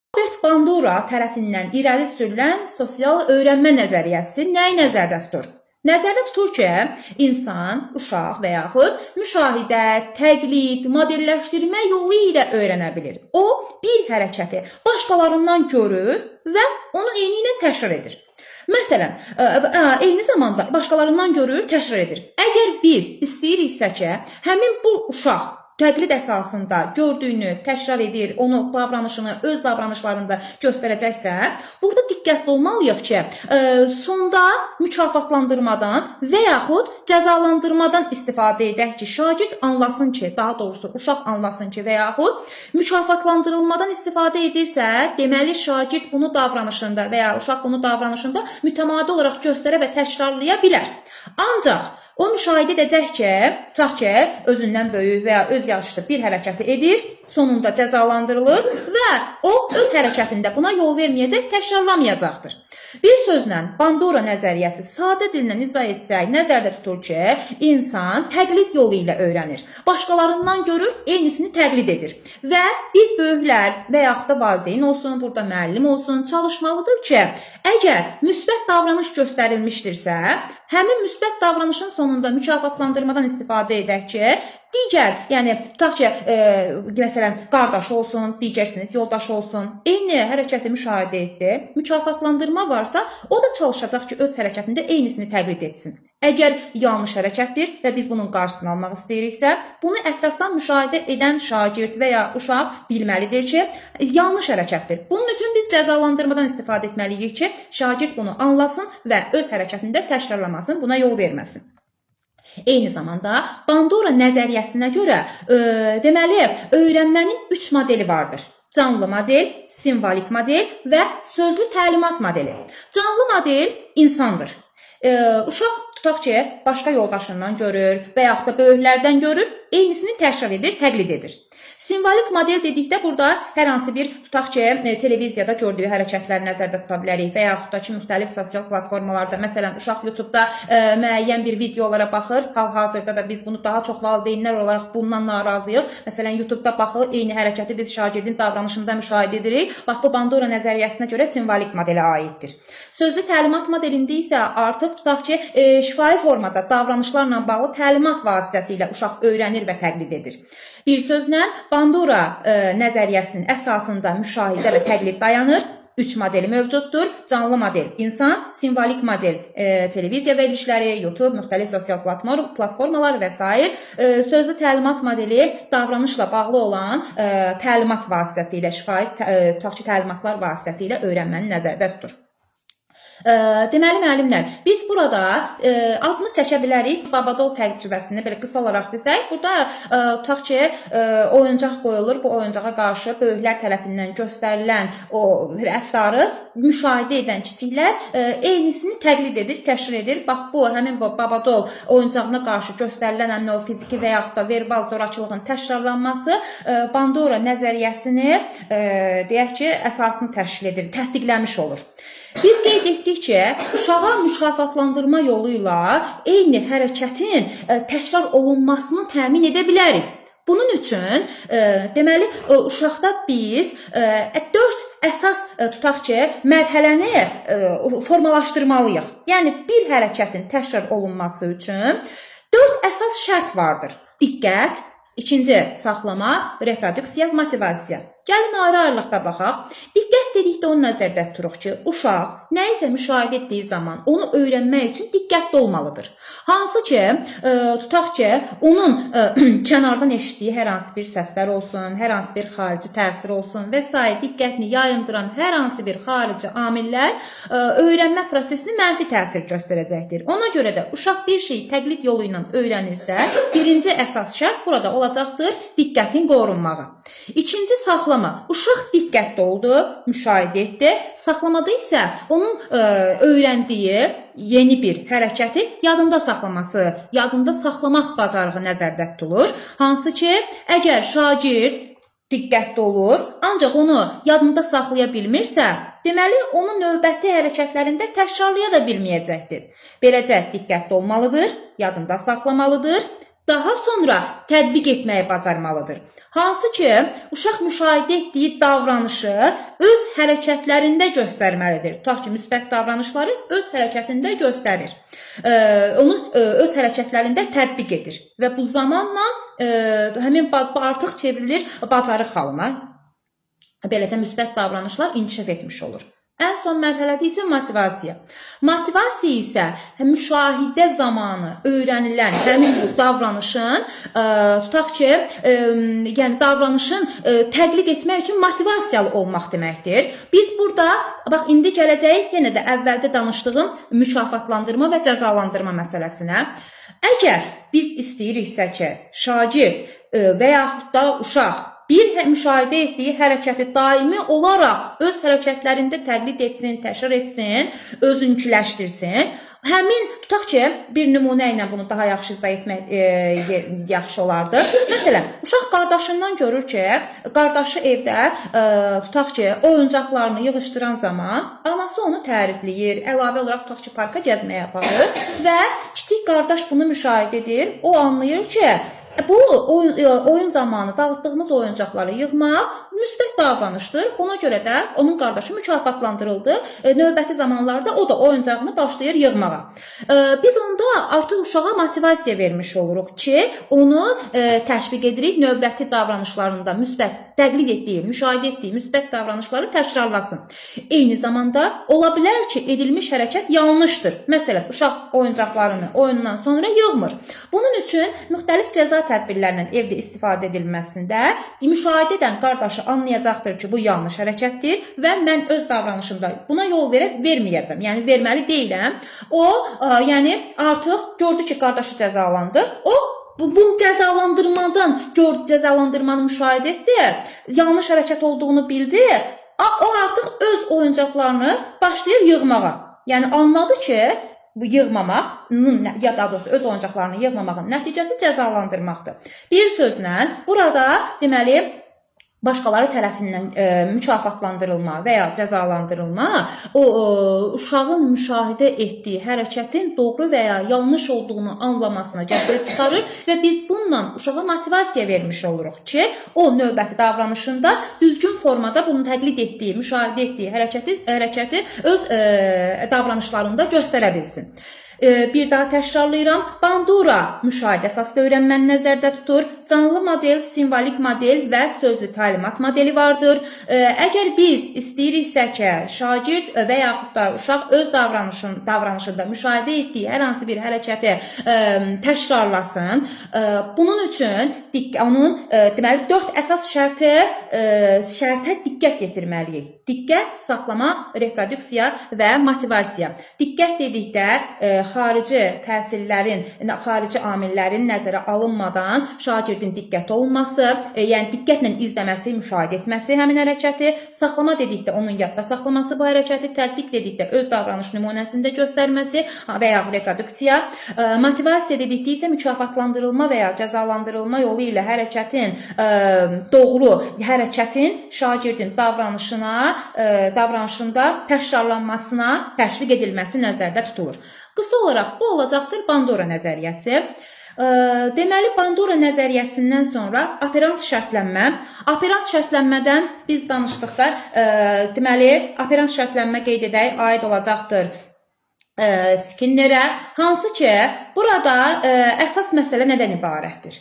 Albert Bandura tərəfindən irəli sürülən sosial öyrənmə nəzəriyyəsi nəyi nəzərdə tutur? Nəzərdə tutur ki, insan, uşaq və yaxud müşahidə, təqlid, modelləşdirmə yolu ilə öyrənə bilir. O, bir hərəkəti başqalarından görür və onu eyni ilə təkrar edir. Məsələn, eyni zamanda başqalarından görür, təkrar edir. Əgər biz istəyiriksə ki, həmin bu uşaq təqlid əsasında gördüyünü təkrar edir, onu davranışını öz davranışlarında göstərəcəksə, burada diqqətli olmalıyıq ki, sonda mükafatlandırmadan və yaxud cəzalandırmadan istifadə edək ki, şagird anlasın ki, daha doğrusu uşaq anlasın ki, və yaxud mükafatlandırılmadan istifadə edirsə, deməli şagird bunu davranışında və ya uşaq bunu davranışında mütəmadi olaraq göstərə və təkrarlaya bilər. Ancaq o müşahidə edəcək ki, tutaq ki, özündən böyük və ya öz yaşlı bir hərəkəti edir, sonunda cəzalandırılır və o öz hərəkətində buna yol verməyəcək, təkrarlamayacaqdır. Bir sözlə, Bandura nəzəriyyəsi sadə dillə izah etsək, nəzərdə tutur ki, insan təqlid yolu ilə öyrənir. Başqalarından görür, eynisini təqlid edir. Və biz böyüklər və yaxud da valideyn olsun, burada müəllim olsun, çalışmalıdır ki, əgər müsbət davranış göstərilmişdirsə, həmin müsbət davranışın sonunda mükafatlandırmadan istifadə edək ki, digər, yəni tutaq ki, məsələn, qardaşı olsun, digər sinif yoldaşı olsun, eyni hərəkəti müşahidə etdi, mükafatlandırma varsa, o da çalışacaq ki, öz hərəkətində eynisini təqlid etsin. Əgər yanlış hərəkətdir və biz bunun qarşısını almaq istəyiriksə, bunu ətrafdan müşahidə edən şagird və ya uşaq bilməlidir ki, yanlış hərəkətdir. Bunun üçün biz cəzalandırmadan istifadə etməliyik ki, şagird bunu anlasın və öz hərəkətində təkrarlamasın, buna yol verməsin. Eyni zamanda Bandura nəzəriyyəsinə görə, deməli, öyrənmənin 3 modeli vardır. Canlı model, simvolik model və sözlü təlimat modeli. Canlı model insandır. Uşaq tutaq ki, başqa yoldaşından görür və yaxud da böyüklərdən görür, eynisini təkrar edir, təqlid edir. Simvolik model dedikdə burada hər hansı bir tutaq ki, televiziyada gördüyü hərəkətləri nəzərdə tuta bilərik və yaxud da ki, müxtəlif sosial platformalarda, məsələn, uşaq YouTube-da müəyyən bir videolara baxır. Hal-hazırda da biz bunu daha çox valideynlər olaraq bundan narazıyıq. Məsələn, YouTube-da baxır, eyni hərəkəti biz şagirdin davranışında müşahidə edirik. Bax, bu Bandura nəzəriyyəsinə görə simvolik modelə aiddir. Sözlü təlimat modelində isə artıq tutaq ki, şifahi formada davranışlarla bağlı təlimat vasitəsilə uşaq öyrənir və təqlid edir. Bir sözlə, Bandura nəzəriyyəsinin əsasında müşahidə və təqlid dayanır. 3 modeli mövcuddur. Canlı model insan, simvolik model televiziya verilişləri, YouTube, müxtəlif sosial platformalar və sair. Sözlü təlimat modeli davranışla bağlı olan təlimat vasitəsilə, şifahi tutaq ki, təlimatlar vasitəsilə öyrənməni nəzərdə tutur. Deməli müəllimlər, biz burada adını çəkə bilərik Babadol təcrübəsini belə qısa olaraq desək, burada tutaq ki, oyuncaq qoyulur. Bu oyuncağa qarşı böyüklər tərəfindən göstərilən o rəftarı müşahidə edən kiçiklər eynisini təqlid edir, təkrar edir. Bax bu həmin bu Babadol oyuncağına qarşı göstərilən həmin o fiziki və yaxud da verbal zorakılığın təkrarlanması Bandura nəzəriyyəsini deyək ki, əsasını təşkil edir, təsdiqləmiş olur. Biz qeyd etdik ki, uşağa mükafatlandırma yolu ilə eyni hərəkətin təkrar olunmasını təmin edə bilərik. Bunun üçün deməli uşaqda biz 4 əsas tutaq ki, mərhələni formalaşdırmalıyıq. Yəni bir hərəkətin təkrar olunması üçün 4 əsas şərt vardır. Diqqət, ikinci saxlama, reproduksiya, motivasiya. Gəlin ayrı-ayrılıqda baxaq. Diqqət dedikdə onu nəzərdə tuturuq ki, uşaq nə isə müşahidə etdiyi zaman onu öyrənmək üçün diqqətli olmalıdır. Hansı ki, tutaq ki, onun kənardan eşitdiyi hər hansı bir səslər olsun, hər hansı bir xarici təsir olsun və sair diqqətini yayındıran hər hansı bir xarici amillər öyrənmə prosesinə mənfi təsir göstərəcəkdir. Ona görə də uşaq bir şeyi təqlid yolu ilə öyrənirsə, birinci əsas şərt burada olacaqdır diqqətin qorunmağı. İkinci saxlama. Uşaq diqqətli oldu, müşahidə etdi. Saxlamada isə onun öyrəndiyi yeni bir hərəkəti yadında saxlaması, yadında saxlamaq bacarığı nəzərdə tutulur. Hansı ki, əgər şagird diqqətli olur, ancaq onu yadında saxlaya bilmirsə, deməli onu növbəti hərəkətlərində təkrarlaya da bilməyəcəkdir. Beləcə diqqətli olmalıdır, yadında saxlamalıdır. daha sonra tətbiq etməyi bacarmalıdır. Hansı ki, uşaq müşahidə etdiyi davranışı öz hərəkətlərində göstərməlidir. Tutaq ki, müsbət davranışları öz hərəkətində göstərir. Onu öz hərəkətlərində tətbiq edir və bu zamanla həmin artıq çevrilir bacarıq halına. Beləcə müsbət davranışlar inkişaf etmiş olur. Ən son mərhələdə isə motivasiya. Motivasiya isə müşahidə zamanı öyrənilən həmin bu davranışın, tutaq ki, yəni davranışın təqlid etmək üçün motivasiyalı olmaq deməkdir. Biz burada bax indi gələcəyik yenə də əvvəldə danışdığım mükafatlandırma və cəzalandırma məsələsinə. Əgər biz istəyiriksə ki, şagird və yaxud da uşaq bir müşahidə etdiyi hərəkəti daimi olaraq öz hərəkətlərində təqlid etsin, təkrar etsin, özünküləşdirsin. Həmin tutaq ki, bir nümunə ilə bunu daha yaxşı izah etmək yaxşı olardı. Məsələn, uşaq qardaşından görür ki, qardaşı evdə tutaq ki, oyuncaqlarını yığışdıran zaman anası onu tərifləyir, əlavə olaraq tutaq ki, parka gəzməyə aparır və kiçik qardaş bunu müşahidə edir. O anlayır ki, bu oyun zamanı dağıtdığımız oyuncaqları yığmaq müsbət davranışdır. Buna görə də onun qardaşı mükafatlandırıldı. Növbəti zamanlarda o da oyuncağını başlayır yığmağa. Biz onda artıq uşağa motivasiya vermiş oluruq ki, onu təşviq edirik növbəti davranışlarında müsbət təqlid etdiyi, müşahidə etdiyi müsbət davranışları təkrarlasın. Eyni zamanda ola bilər ki, edilmiş hərəkət yanlışdır. Məsələn, uşaq oyuncaqlarını oyundan sonra yığmır. Bunun üçün müxtəlif cəza tədbirlərindən evdə istifadə edilməsində müşahidə edən qardaşı anlayacaqdır ki, bu yanlış hərəkətdir və mən öz davranışımda buna yol verə verməyəcəm. Yəni verməli deyiləm. O, yəni artıq gördü ki, qardaşı cəzalandı. O bu cəzalandırmadan gördü, cəzalandırmanı müşahidə etdi. Yanlış hərəkət olduğunu bildi. O artıq öz oyuncaqlarını başlayır yığmağa. Yəni anladı ki, bu yığmamağın ya daha doğrusu öz oyuncaqlarını yığmamağın nəticəsi cəzalandırmaqdır. Bir sözlə burada deməli başqaları tərəfindən mükafatlandırılma və ya cəzalandırılma o uşağın müşahidə etdiyi hərəkətin doğru və ya yanlış olduğunu anlamasına gətirib çıxarır və biz bununla uşağa motivasiya vermiş oluruq ki, o növbəti davranışında düzgün formada bunu təqlid etdiyi, müşahidə etdiyi hərəkəti öz davranışlarında göstərə bilsin. Bir daha təkrarlayıram. Bandura müşahidə əsaslı öyrənməni nəzərdə tutur. Canlı model, simvolik model və sözlü təlimat modeli vardır. Əgər biz istəyiriksə ki, şagird və yaxud da uşaq öz davranışında müşahidə etdiyi hər hansı bir hərəkəti təkrarlasın, bunun üçün onun deməli 4 əsas şərtə diqqət yetirməliyik. Diqqət, saxlama, reproduksiya və motivasiya. Diqqət dedikdə xarici təsirlərin, xarici amillərin nəzərə alınmadan şagirdin diqqəti olunması, yəni diqqətlə izləməsi, müşahidə etməsi həmin hərəkəti, saxlama dedikdə onun yadda saxlaması bu hərəkəti, tətbiq dedikdə öz davranış nümunəsində göstərməsi və ya reproduksiya, motivasiya dedikdə isə mükafatlandırılma və ya cəzalandırılma yolu ilə hərəkətin doğru hərəkətin şagirdin davranışında təkrarlanmasına təşviq edilməsi nəzərdə tutulur. Qısa olaraq bu olacaqdır Bandura nəzəriyyəsi. Deməli, Bandura nəzəriyyəsindən sonra operant şərtlənmə. Operant şərtlənmədən biz danışdıqda, deməli, operant şərtlənmə qeyd edək, aid olacaqdır Skinnerə, hansı ki, burada əsas məsələ nədən ibarətdir?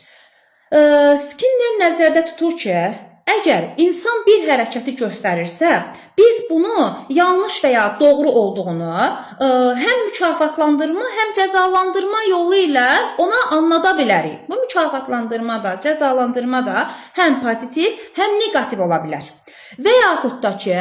Skinner nəzərdə tutur ki, əgər insan bir hərəkəti göstərirsə, biz bunu yanlış və ya doğru olduğunu həm mükafatlandırma, həm cəzalandırma yolu ilə ona anlada bilərik. Bu mükafatlandırma da, cəzalandırma da həm pozitiv, həm neqativ ola bilər. Və yaxud da ki,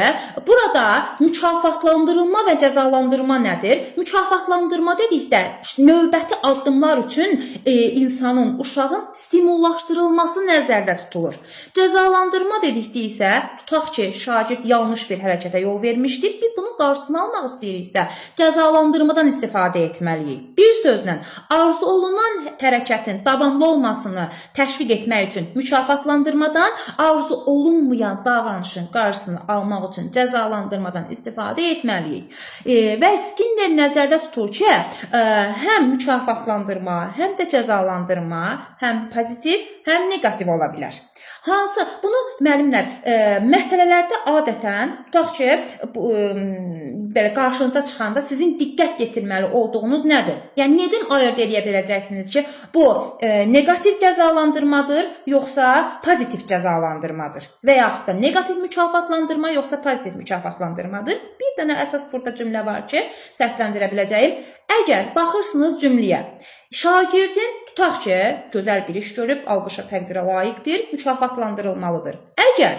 burada mükafatlandırılma və cəzalandırma nədir? Mükafatlandırma dedikdə növbəti addımlar üçün insanın, uşağın stimullaşdırılması nəzərdə tutulur. Cəzalandırma dedikdə isə tutaq ki, şagird yanlış bir hərəkətə yol vermişdir. Biz bunun qarşısını almaq istəyiriksə, cəzalandırmadan istifadə etməliyik. Bir sözlə, arzu olunan hərəkətin davamlı olmasını təşviq etmək üçün mükafatlandırmadan, arzu olunmayan davranışın davranışın qarşısını almaq üçün cəzalandırmadan istifadə etməliyik. Və Skinner nəzərdə tutur ki, həm mükafatlandırma, həm də cəzalandırma həm pozitiv, həm neqativ ola bilər. Hansı bunu müəllimlər məsələlərdə adətən tutaq ki, bu, belə qarşınıza çıxanda sizin diqqət yetirməli olduğunuz nədir? Yəni necə ayırd eləyə biləcəksiniz ki, bu neqativ cəzalandırmadır, yoxsa pozitiv cəzalandırmadır və yaxud da neqativ mükafatlandırma yoxsa pozitiv mükafatlandırmadır? Bir dənə əsas burada cümlə var ki, səsləndirə biləcəyim. Əgər baxırsınız cümləyə, şagirdin tutaq ki, gözəl bir iş görüb, alqışa, təqdirə layiqdir, mükafatlandırılmalıdır. Əgər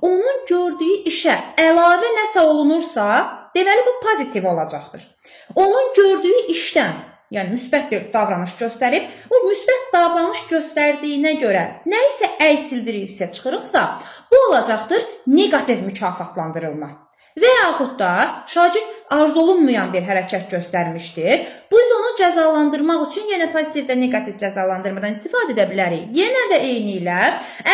onun gördüyü işə əlavə nəsə olunursa, deməli bu pozitiv olacaqdır. Onun gördüyü işdən, yəni müsbət bir davranış göstərib, o müsbət davranış göstərdiyinə görə nə isə əksildirirsə, çıxırıqsa, bu olacaqdır neqativ mükafatlandırılma. Və yaxud da şagird arzu olunmayan bir hərəkət göstərmişdir. Biz onu cəzalandırmaq üçün yenə pozitiv və neqativ cəzalandırmadan istifadə edə bilərik. Yenə də eyni ilə,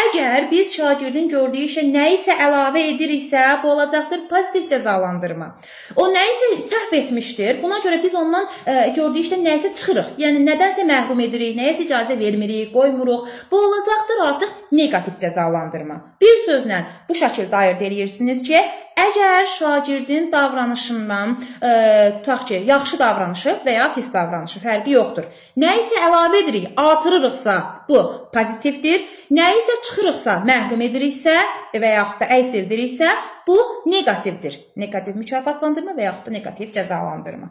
əgər biz şagirdin gördüyü işə nə isə əlavə ediriksə, bu olacaqdır pozitiv cəzalandırma. O nə isə səhv etmişdir. Buna görə biz ondan gördüyü işdən nə isə çıxırıq. Yəni nədənsə məhrum edirik, nəyəsə icazə vermirik, qoymuruq. Bu olacaqdır artıq neqativ cəzalandırma. Bir sözlə bu şəkildə ayırd eləyirsiniz ki, əgər şagirdin davranışından tutaq ki, yaxşı davranışı və ya pis davranışı fərqi yoxdur. Nə isə əlavə edirik, artırırıqsa bu pozitivdir. Nə isə çıxırıqsa, məhrum ediriksə və yaxud da əks ediriksə, bu neqativdir. Neqativ mükafatlandırma və yaxud da neqativ cəzalandırma.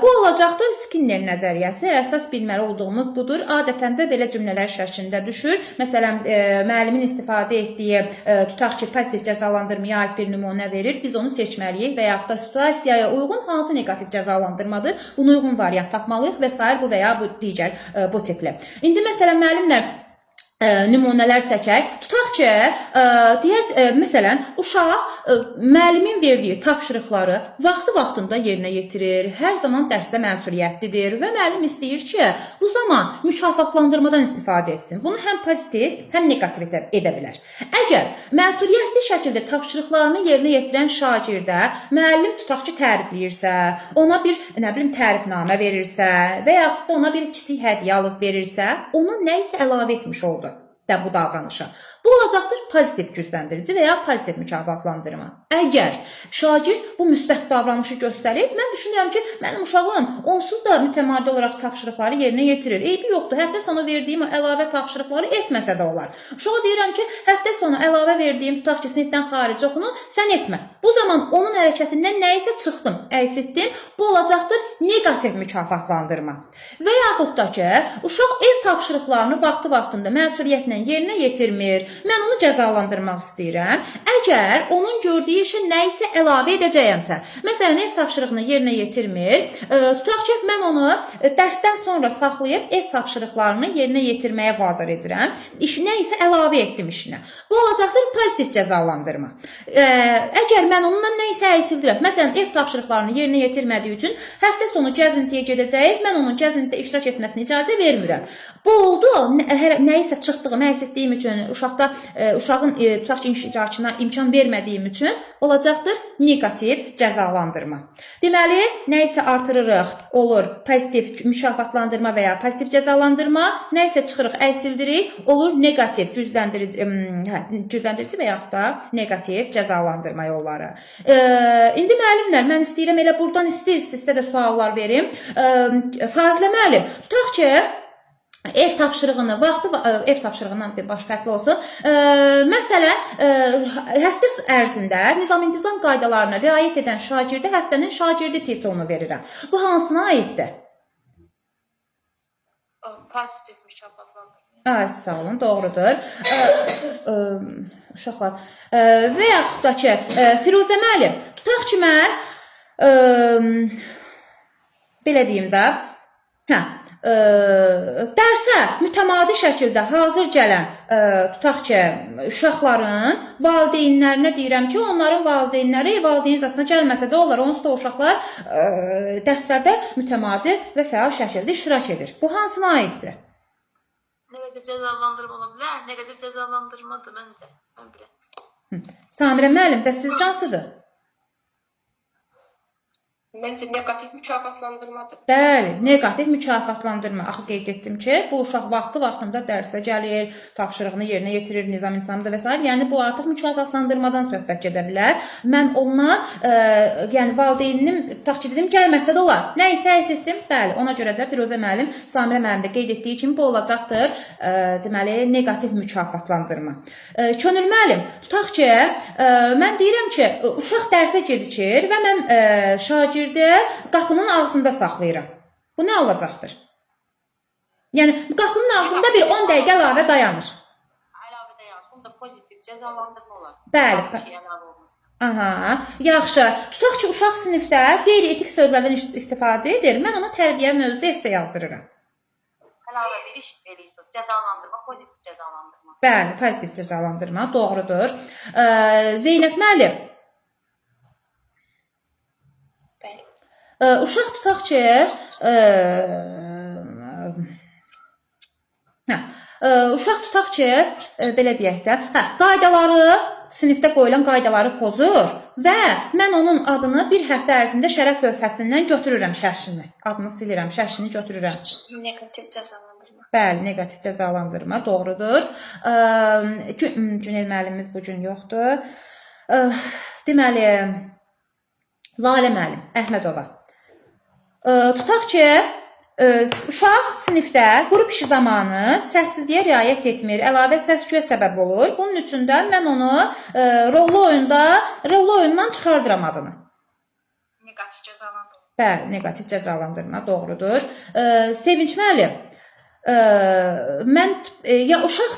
Bu olacaqdır Skinner nəzəriyyəsi. Əsas bilməli olduğumuz budur. Adətən də belə cümlələr şəklində düşür. Məsələn, müəllimin istifadə etdiyi, tutaq ki, pozitiv cəzalandırmaya aid bir nümunə verir. Biz onu seçməliyik və yaxud da situasiyaya uyğun hansı neqativ cəzalandırmadır, buna uyğun variant tapmalıyıq və sair bu və ya bu digər bu tipli. İndi məsələn müəllimlər nümunələr çəkək. Tutaq ki, deyək, məsələn, uşaq müəllimin verdiyi tapşırıqları vaxtı-vaxtında yerinə yetirir, hər zaman dərsdə məsuliyyətlidir və müəllim istəyir ki, bu zaman mükafatlandırmadan istifadə etsin. Bunu həm pozitiv, həm neqativ edə bilər. Əgər məsuliyyətli şəkildə tapşırıqlarını yerinə yetirən şagirdə müəllim tutaq ki, tərifləyirsə, ona bir, nə bilim, tərifnamə verirsə və yaxud da ona bir kiçik hədiyyə alıb verirsə, ona nə isə əlavə etmiş oldu də bu davranışa. Bu olacaqdır pozitiv gücləndirici və ya pozitiv mükafatlandırma. Əgər şagird bu müsbət davranışı göstərib, mən düşünürəm ki, mənim uşağım onsuz da mütəmadi olaraq tapşırıqları yerinə yetirir. Eybi yoxdur. Həftə sonu verdiyim o əlavə tapşırıqları etməsə də olar. Uşağa deyirəm ki, həftə sonu əlavə verdiyim, tutaq ki, sinifdən xarici oxunu sən etmə. Bu zaman onun hərəkətindən nə isə çıxdım, əks etdim. Bu olacaqdır neqativ mükafatlandırma. Və yaxud da ki, uşaq ev tapşırıqlarını vaxtı-vaxtında məsuliyyətlə yerinə yetirmir. Mən onu cəzalandırmaq istəyirəm. Əgər onun gördüyü işə nə isə əlavə edəcəyəmsə, məsələn, ev tapşırığını yerinə yetirmir, tutaq ki, mən onu dərsdən sonra saxlayıb ev tapşırıqlarını yerinə yetirməyə vadar edirəm. İşinə isə əlavə etdim işinə. Bu olacaqdır pozitiv cəzalandırma. Əgər mən onunla nə isə əksildirəm, məsələn, ev tapşırıqlarını yerinə yetirmədiyi üçün həftə sonu gəzintiyə gedəcəyik, mən onun gəzintidə iştirak etməsinə icazə vermirəm. Bu oldu, nə isə çıxdığım, əks etdiyim üçün, uşaqda uşağın tutaq ki, iştirakına imkan vermədiyim üçün olacaqdır neqativ cəzalandırma. Deməli, nə isə artırırıq, olur pozitiv mükafatlandırma və ya pozitiv cəzalandırma, nə isə çıxırıq, əksildirik, olur neqativ gücləndirici, gücləndirici və yaxud da neqativ cəzalandırma yolları. İndi müəllimlər, mən istəyirəm elə burdan isti-isti sizə də suallar verim. Fazilə müəllim, tutaq ki, ev tapşırığını vaxtı ev tapşırığından bir baş fərqli olsun. Məsələn, həftə ərzində nizam-intizam qaydalarına riayət edən şagirdə həftənin şagirdi titulunu verirəm. Bu hansına aiddir? Pozitiv mükafatlandırma. Ay, sağ olun, doğrudur. Uşaqlar, və yaxud da ki, Firuzə müəllim, tutaq ki, mən belə deyim də, hə, dərsə mütəmadi şəkildə hazır gələn, tutaq ki, uşaqların valideynlərinə deyirəm ki, onların valideynləri valideyn iclasına gəlməsə də olar, onsuz da uşaqlar dərslərdə mütəmadi və fəal şəkildə iştirak edir. Bu hansına aiddir? Negativ cəzalandırma ola bilər. Negativ cəzalandırmadır məncə. Mən bilən. Samirə müəllim, bəs sizcə hansıdır? Məncə neqativ mükafatlandırmadır. Bəli, neqativ mükafatlandırma. Axı qeyd etdim ki, bu uşaq vaxtı-vaxtında dərsə gəlir, tapşırığını yerinə yetirir, nizam intizamda və s. Yəni bu artıq mükafatlandırmadan söhbət gedə bilər. Mən ona, yəni valideyninim tutaq ki, dedim gəlməsə də olar. Nə isə hiss etdim. Bəli, ona görə də Firuzə müəllim, Samirə müəllim də qeyd etdiyi kimi bu olacaqdır, deməli neqativ mükafatlandırma. Könül müəllim, tutaq ki, mən deyirəm ki, uşaq dərsə gecikir və mən şagirdi qapının ağzında saxlayıram. Bu nə olacaqdır? Yəni qapının ağzında bir 10 dəqiqə əlavə dayanır. Əlavə dayansın, bunda pozitiv cəzalandırma olar. Bəli. Bir şey əlavə olunur. Aha, yaxşı. Tutaq ki, uşaq sinifdə qeyri-etik sözlərdən istifadə edir. Mən ona tərbiyə mövzuda esse yazdırıram. Əlavə bir iş eləyirsiniz. Cəzalandırma, pozitiv cəzalandırma. Bəli, pozitiv cəzalandırma doğrudur. Zeynəb müəllim, Bəli. Uşaq tutaq ki, hə, uşaq tutaq ki, belə deyək də, hə, qaydaları, sinifdə qoyulan qaydaları pozur və mən onun adını bir həftə ərzində şərəf lövhəsindən götürürəm şərhini. Adını silirəm, şərhini götürürəm. Neqativ cəzalandırma. Bəli, neqativ cəzalandırma doğrudur. Günel müəllimimiz bu gün yoxdur. Deməli, Lalə müəllim, Əhmədova. Tutaq ki, uşaq sinifdə qrup işi zamanı səssizliyə riayət etmir, əlavə səs-küyə səbəb olur. Bunun üçün də mən onu rollu oyunda, rollu oyundan çıxardıram adını. Neqativ cəzalandırma. Bəli, neqativ cəzalandırma doğrudur. Sevinç müəllim, mən ya uşaq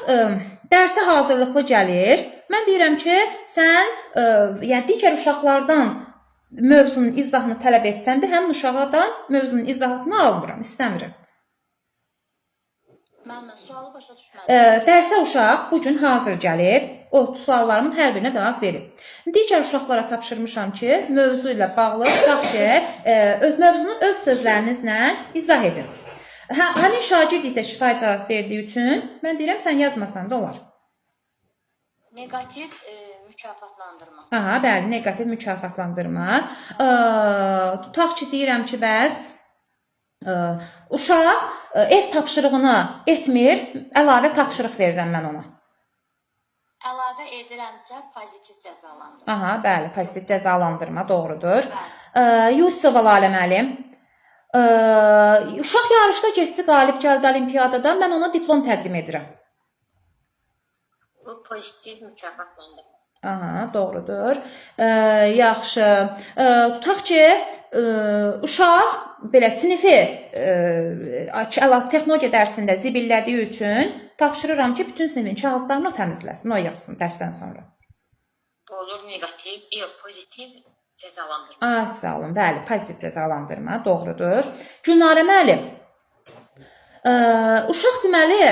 dərsə hazırlıqlı gəlir. Mən deyirəm ki, sən yəni digər uşaqlardan mövzunun izahını tələb etsən də həmin uşaqdan mövzunun izahatını almıram, istəmirəm. Mən sualı başa düşmədim. Dərsə uşaq bu gün hazır gəlib, o suallarımın hər birinə cavab verib. Digər uşaqlara tapşırmışam ki, mövzu ilə bağlı tutaq ki, mövzunu öz sözlərinizlə izah edin. Hə, həmin şagird isə şifahi cavab verdiyi üçün mən deyirəm sən yazmasan da olar. Neqativ mükafatlandırma. Aha, bəli, neqativ mükafatlandırma. Tutaq ki, deyirəm ki, bəs uşaq ev tapşırığını etmir, əlavə tapşırıq verirəm mən ona. Əlavə edirəmsə pozitiv cəzalandırma. Aha, bəli, pozitiv cəzalandırma doğrudur. Yusova Lalə müəllim, uşaq yarışda getdi, qalib gəldi olimpiyadada, mən ona diplom təqdim edirəm. Bu pozitiv mükafatlandırma. Aha, doğrudur. Yaxşı. Tutaq ki, uşaq belə sinifi texnologiya dərsində zibillədiyi üçün tapşırıram ki, bütün sinifin kağızlarını o təmizləsin, o yığsın dərsdən sonra. Bu olur neqativ, yox, pozitiv cəzalandırma. Ay, sağ olun. Bəli, pozitiv cəzalandırma doğrudur. Gülnarə müəllim, uşaq deməli,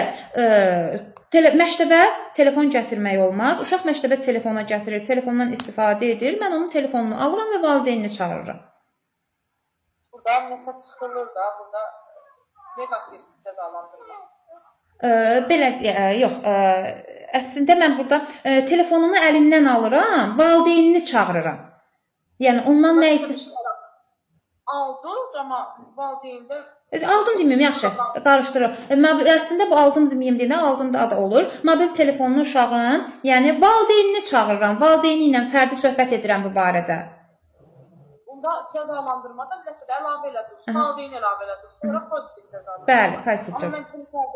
məktəbə telefon gətirmək olmaz. Uşaq məktəbə telefona gətirir, telefondan istifadə edir. Mən onun telefonunu alıram və valideynini çağırıram. Burada nəsə çıxılır da, burada neqativ cəzalandırma. Belə yox, əslində mən burada telefonunu əlindən alıram, valideynini çağırıram. Yəni ondan nə isə Aldı, amma valideyndə Aldım deməyim, yaxşı, qarışdırıram. Əslində bu aldım deməyim deyəndə aldım da adı olur. Mobil telefonunu uşağın, yəni valideynini çağırıram, valideyni ilə fərdi söhbət edirəm bu barədə. Bunda cəzalandırmada nəsə də əlavə elədiniz, valideyn əlavə elədiniz, sonra pozitiv cəzalandırma. Bəli, pozitiv Amma cəza. mən telefon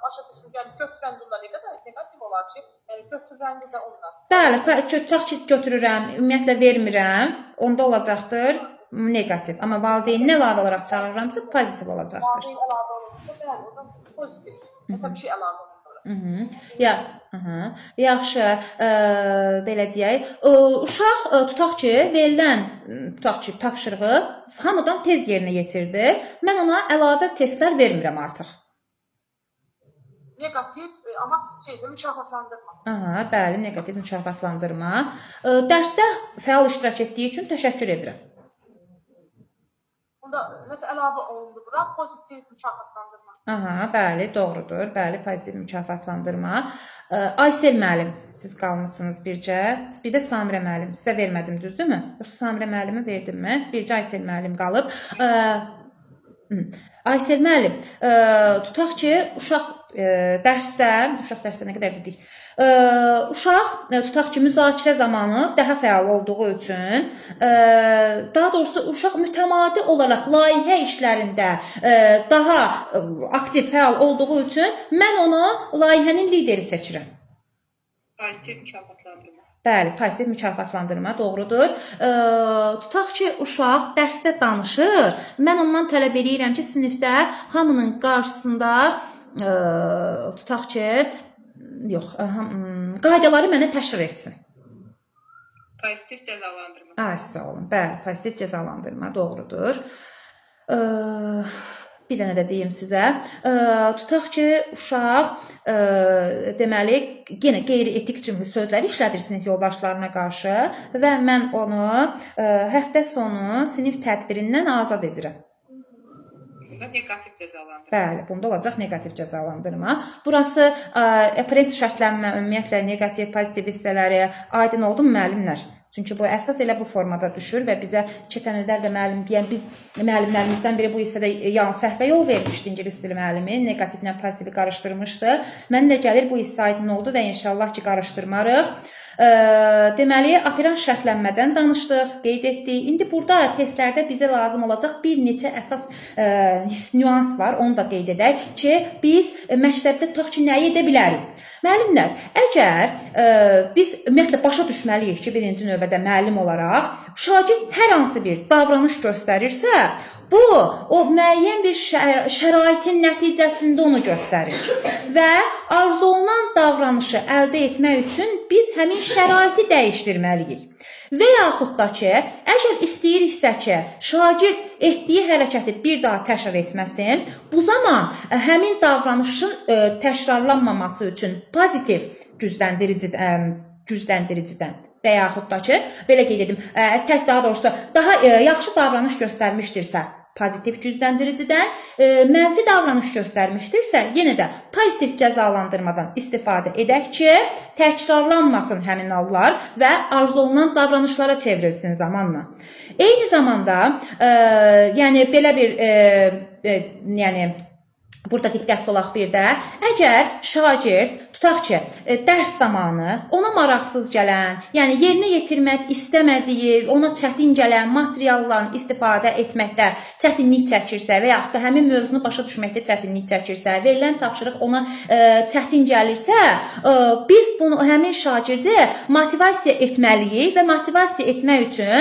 başa düşürəm, yəni kökdən bunda nə qədər neqativ olar ki, yəni kökdən də onlar. Bəli, tutaq ki, götürürəm, ümumiyyətlə vermirəm, onda olacaqdır neqativ. Amma valideynini əlavə olaraq çağırıramsa pozitiv olacaqdır. Valideyn əlavə olunsa, bəli, o da pozitiv. Nəsə bir şey əlavə olunur. Ya, aha. Yaxşı, belə deyək. Uşaq tutaq ki, verilən tutaq ki, tapşırığı hamıdan tez yerinə yetirdi. Mən ona əlavə testlər vermirəm artıq. Neqativ, amma şeydə mükafatlandırma. Aha, bəli, neqativ mükafatlandırma. Dərsdə fəal iştirak etdiyi üçün təşəkkür edirəm. Bunda Bunda nəsə əlavə olundu bura, pozitiv mükafatlandırma. Aha, bəli, doğrudur. Bəli, pozitiv mükafatlandırma. Aysel müəllim, siz qalmısınız bircə. Bir də Samirə müəllim, sizə vermədim, düzdürmü? Yoxsa Samirə müəllimə verdimmi? Bircə Aysel müəllim qalıb. Aysel müəllim, tutaq ki, uşaq dərsdə, uşaq dərsdə nə qədər dedik? Uşaq tutaq ki, müzakirə zamanı daha fəal olduğu üçün, daha doğrusu uşaq mütəmadi olaraq layihə işlərində daha aktiv, fəal olduğu üçün mən onu layihənin lideri seçirəm. Pozitiv mükafatlandırma. Bəli, pozitiv mükafatlandırma doğrudur. Tutaq ki, uşaq dərsdə danışır. Mən ondan tələb eləyirəm ki, sinifdə hamının qarşısında tutaq ki, yox, qaydaları mənə təkrar etsin. Pozitiv cəzalandırma. Ay, sağ olun. Bəli, pozitiv cəzalandırma doğrudur. Bir dənə də deyim sizə. Tutaq ki, uşaq deməli yenə qeyri-etik cümlə sözləri işlədir sinif yoldaşlarına qarşı və mən onu həftə sonu sinif tədbirindən azad edirəm. Bunda neqativ cəzalandırma. Bəli, bunda olacaq neqativ cəzalandırma. Burası operant şərtlənmə, ümumiyyətlə neqativ, pozitiv hissələri aydın oldu mu müəllimlər? Çünki bu əsas elə bu formada düşür və bizə keçən illər də müəllim, yəni biz müəllimlərimizdən biri bu hissədə yan səhvə yol vermişdi, ingilis dili müəllimi, neqativlə pozitivi qarışdırmışdı. Mən də gəlir bu hissə aydın oldu və inşallah ki qarışdırmarıq. Deməli, operant şərtlənmədən danışdıq, qeyd etdik. İndi burada testlərdə bizə lazım olacaq bir neçə əsas nüans var, onu da qeyd edək ki, biz məktəbdə tutaq ki, nəyi edə bilərik? Müəllimlər, əgər biz ümumiyyətlə başa düşməliyik ki, birinci növbədə müəllim olaraq şagird hər hansı bir davranış göstərirsə, bu o müəyyən bir şəraitin nəticəsində onu göstərir və arzu olunan davranışı əldə etmək üçün biz həmin şəraiti dəyişdirməliyik. Və yaxud da ki, əgər istəyiriksə ki, şagird etdiyi hərəkəti bir daha təkrar etməsin, bu zaman həmin davranışın təkrarlanmaması üçün pozitiv gücləndiricidən və yaxud da ki, belə qeyd edim, tək daha doğrusu daha yaxşı davranış göstərmişdirsə, pozitiv gücləndiricidən, mənfi davranış göstərmişdirsə, yenə də pozitiv cəzalandırmadan istifadə edək ki, təkrarlanmasın həmin hallar və arzu olunan davranışlara çevrilsin zamanla. Eyni zamanda, yəni belə bir yəni burada diqqətli olaq bir də. Əgər şagird tutaq ki, dərs zamanı ona maraqsız gələn, yəni yerinə yetirmək istəmədiyi, ona çətin gələn materialdan istifadə etməkdə çətinlik çəkirsə və yaxud da həmin mövzunu başa düşməkdə çətinlik çəkirsə, verilən tapşırıq ona çətin gəlirsə, biz bunu həmin şagirdi motivasiya etməliyik və motivasiya etmək üçün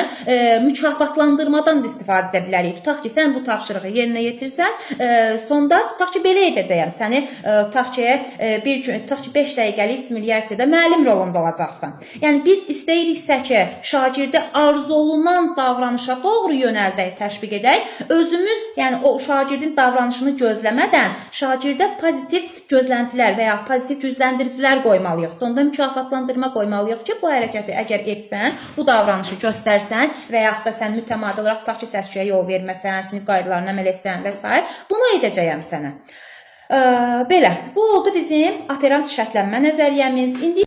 mükafatlandırmadan da istifadə edə bilərik. Tutaq ki, sən bu tapşırığı yerinə yetirsən, sonda tutaq ki, belə edəcəyəm. Səni tutaq ki, bir gün, tutaq ki, 5 dəqiqəlik simulyasiyada müəllim rolunda olacaqsan. Yəni biz istəyiriksə ki, şagirdi arzu olunan davranışa doğru yönəldək, təşviq edək, özümüz, yəni o şagirdin davranışını gözləmədən şagirdə pozitiv gözləntilər və ya pozitiv gücləndiricilər qoymalıyıq. Sonda mükafatlandırma qoymalıyıq ki, bu hərəkəti əgər etsən, bu davranışı göstərsən və yaxud da sən mütəmadi olaraq tutaq ki, səs-küyə yol verməsən, sinif qaydalarına əməl etsən və s. bunu edəcəyəm sənə. Belə, bu oldu bizim operant şərtlənmə nəzəriyyəmiz. İndi